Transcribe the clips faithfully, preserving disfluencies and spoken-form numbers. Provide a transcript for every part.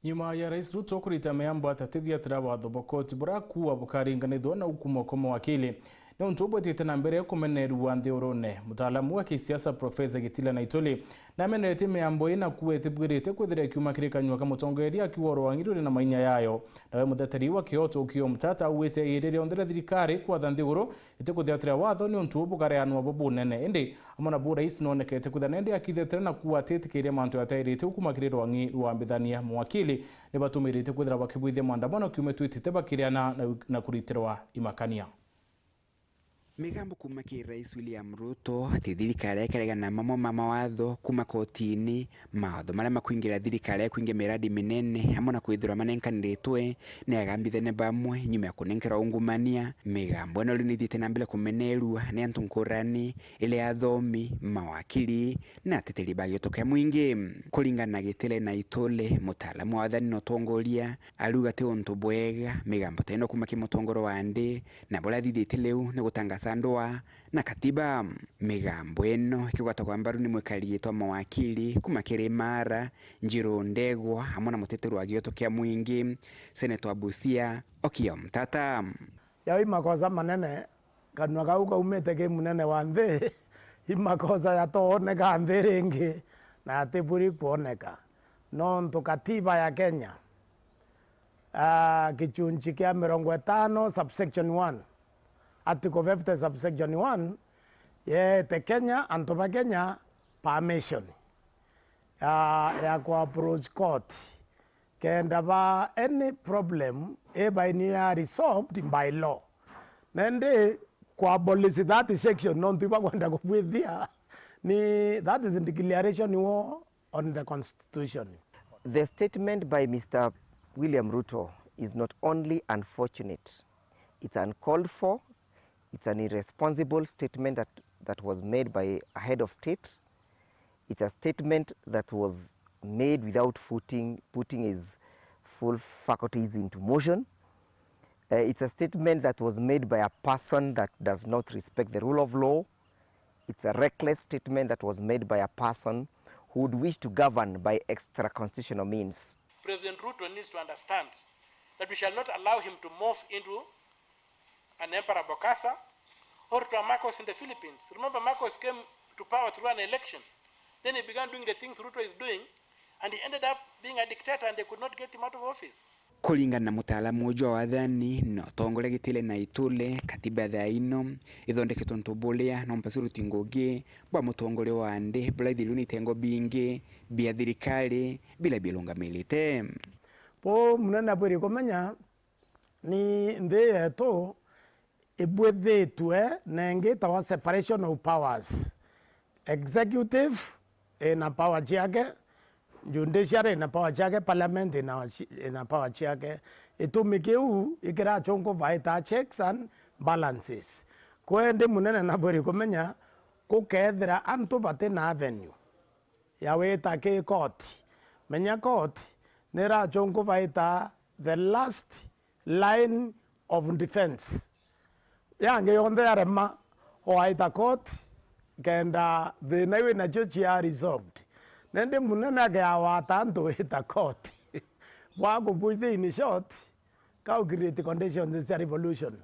Nyuma ya Rais Ruto kurita miambo atatithiatira watho bwa koti buria akuuga bukaringanithwa na ukuma kwa mawakili, ni untu ubwitite na mbere kumenerua nthigurune, mutaalamu wa kisiasa Profesa Kitila Naituli nameneretie miambo ii na kuuga itibwirite kwithira ikiuma kiri kanyua ka mutongeria akiuga rwang'i ruri na mainya yayo. Nawe mutheteri wa kioto Okiya Omtata augite iiri rionthe ria thirikari kwatha nthiguru itikuthiatira watho ni untu bukareanwa bwa bunene, indi amwe nabu rais noonekete kwithira nendi akithetera na kuuga atitikiria mantu jatairite ukuma kiri rwang'i rwa mbithania. Mawakili ni batumirite kwithira bakibwithia maandamano kiumia twitite bakiriana na, na kuritirwa imakania. Migambo kuuma kiri Rais William Ruto ati thirikari ikaregana na mamwe ma mawatho kuuma kotini, mawatho maria makwingira thirikari ya kwingia miradi minene amwe na kwithirwa manenkaniritwe ni agambithania bamwe nyuma ya kunenkerwa ungumania. Migambo ino riu nithite na mbere kumenerua ni antu nkurani, iri athomi, mawakili na ateteri ba gioto kia mwingi. Kuringana na Gitile Naituli, mutaalamu wa wathani na utongoria, ariuga ti untu bwega migambo ta ino kuuma ki mutongoria wa nthi, na buria athithitie riu ni gutangasa ndwaa na katiba. Migambo ino ikigwatagwa mbaru ni mwikari gitwa mawakili kuuma kiri Mara, Njiru Ndegwa, amwe na muteteri wa gioto kia mwingi, Senator wa Busia, Okiya Omtata. Yao i makosa manene, kanua kau kaumite ki munene wa nthi, i makosa yatooneka nthi ringi na yatiburi kwoneka. Nontu katiba ya Kenya, ah, gichunchi kia mirongo itano subsection one, article fifty subsection one, yeete Kenya, antu ba Kenya permission ya, ya ku approach court kenda ba any problem ibaini ya resolved by law. Nandi ku abolish that section nontu ibakwenda kubwithia ni, that is declaration war on the constitution. The statement by Mister William Ruto is not only unfortunate, it's uncalled for, it's an irresponsible statement that, that was made by a head of state. It's a statement that was made without putting, putting his full faculties into motion. Uh, it's a statement that was made by a person that does not respect the rule of law. It's a reckless statement that was made by a person who would wish to govern by extra constitutional means. President Ruto needs to understand that we shall not allow him to morph into an Emperor Bokassa or to a Marcos in the Philippines. Remember, Marcos came to power through an election. Then he began doing the things Ruto is doing, and he ended up being a dictator, and they could not get him out of office. Kuringana na mutaalamu uju wa wathani na utongoria Gitile Naituli, katiba thaa ino ithondeketwe untu buria no mpasi ruti ngugi bwa mutongoria wa nthi buria ithirwe ni itengo bingi bia thirikari biria birungamirite. Bo munene abwiri kumenya ni nthi yetu ibwithitwe na ingi itawa separation of powers. Executive ina power ciake, judiciary ina power ciake, parliament ina, ina power ciake. Itumi kiu ikirachunguvaita checks and balances. Kwendi munene nabwiri kumenya, gukethira antu bati na avenue ya wita ki court, menya court nirachunguvaita the last line of defense. Yangi yonthe yarema, oaita court kenda thina iu nacio cia resolved. Nindi munene akeawata antu wita court bwa kubwithia, in short, ka u create conditions cia revolution.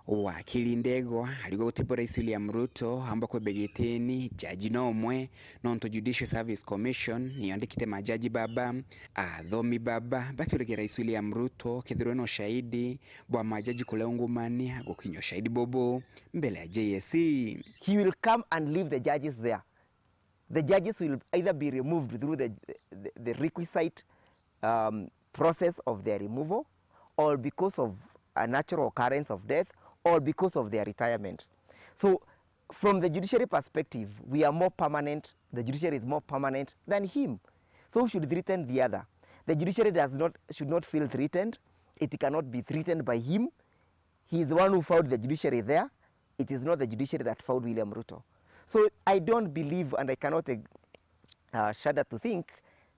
Wakili Ndegwa ariuga guti bo Rais William Ruto aumba kwimba gitini jaji no umwe, nontu Judicial Service Commission niyandikite majaji baba, athomi baba, bakiurikia Rais William Ruto kethirwe na ushahidi bwa majaji kuria ungumania gukinya ushahidi bubu mbele ya J S C. He will come and leave the judges there. The judges will either be removed through the, the, the requisite, um, process of their removal, or because of a natural occurrence of death, or because of their retirement. So, from the judiciary perspective, we are more permanent, the judiciary is more permanent than him. So, who should threaten the other? The judiciary does not, should not feel threatened. It cannot be threatened by him. He is the one who found the judiciary there. It is not the judiciary that found William Ruto. So I don't believe and I cannot, uh, shudder to think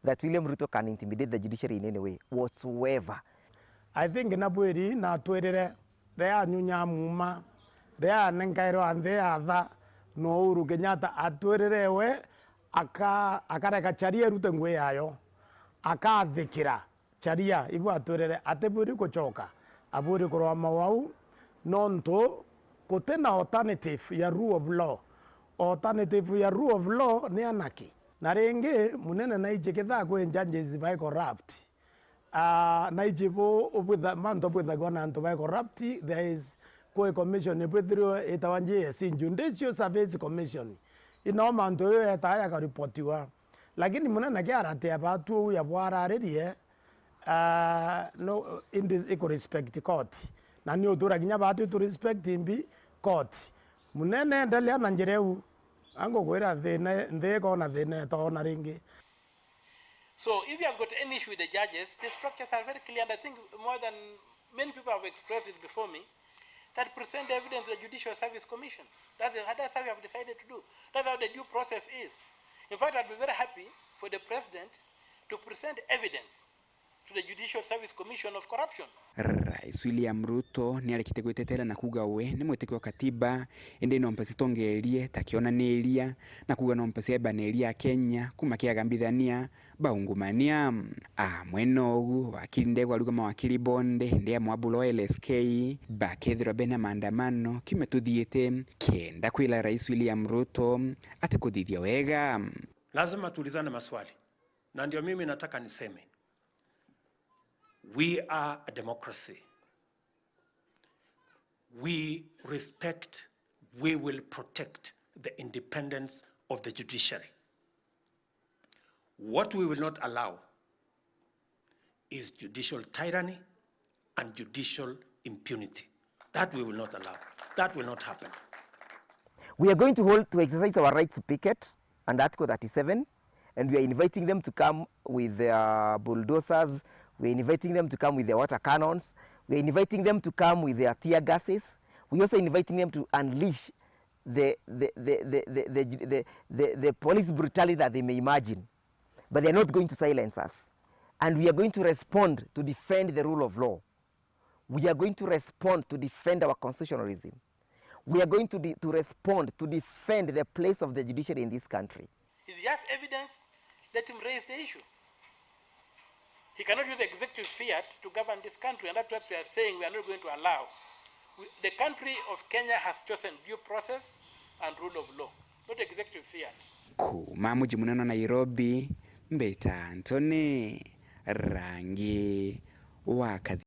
that William Ruto can intimidate the judiciary in any way whatsoever. I think nabwiri natwirire ria anyunya muma, ria anenkairwa nthi yatha no Uhuru Kenyatta, atwirire we aka-, akareka chari erute ngui yayo, akathikira Charia ibwatwirire atibwiri gucoka, abwiri kurwa mawau, nontu guti na alternative ya rule of law. Alternative ya rule of law ni anarchy. Na ringi, munene naiji kethaa kwi judges bai corrupt, ah, naiji bu ubwitha-, mantu bwithagwa na antu bai corrupt, there is, kwi commission ibwithirwe itawa J S C, Judicial Service Commission. Ino mantu yo yetaa yakaripotiwa. Lakini munene kiaratia batu uu ya bwararirie, ah, no, indi iku respect court. Na ni utura kinya batu itu respect mbi court. Munene endelea na njira iu. Angukwira thina, nthi ikona thina itoona ringi. So if he has got any issue with the judges, the structures are very clear, and I think more than many people have expressed it before me, that present evidence to the Judicial Service Commission. That is, that's how we have decided to do. That's how the due process is. In fact, I'd be very happy for the president to present evidence to the Judicial Service Commission of corruption. Rais William Ruto niarikite gwitetera na kuuga we ni mwitikia wa katiba, indi no mpesa itongerie ta kionaniria, na kuuga no mpesa iebaniria Akenya kuma kiagambithania baungumania. Amwe nogu, wakili Ndegwa ariuga mawakili bonde, ndi a mwaburo wa L S K, bakethirwa bena maandamano kiumia tuthiite, kenda kwira Rais William Ruto atikuthithia wega. Lazima tuulizane maswali. Na ndio mimi nataka niseme, we are a democracy. We respect, we will protect the independence of the judiciary. What we will not allow is judicial tyranny and judicial impunity. That we will not allow. That will not happen. We are going to hold, to exercise our right to picket under Article thirty-seven, and we are inviting them to come with their bulldozers, we are inviting them to come with their water cannons, we are inviting them to come with their tear gases, we are also inviting them to unleash the, the, the, the, the, the, the, the, the, the police brutality that they may imagine. But they are not going to silence us. And we are going to respond to defend the rule of law. We are going to respond to defend our constitutionalism. We are going to de-, to respond to defend the place of the judiciary in this country. If he has evidence, let him raise the issue. He cannot use executive fiat to govern this country, and that's what we are saying we are not going to allow. We, the country of Kenya has chosen due process and rule of law, not executive fiat. Kuuma muji munene wa Nairobi, mbita Anthony Rangi wa Kathi.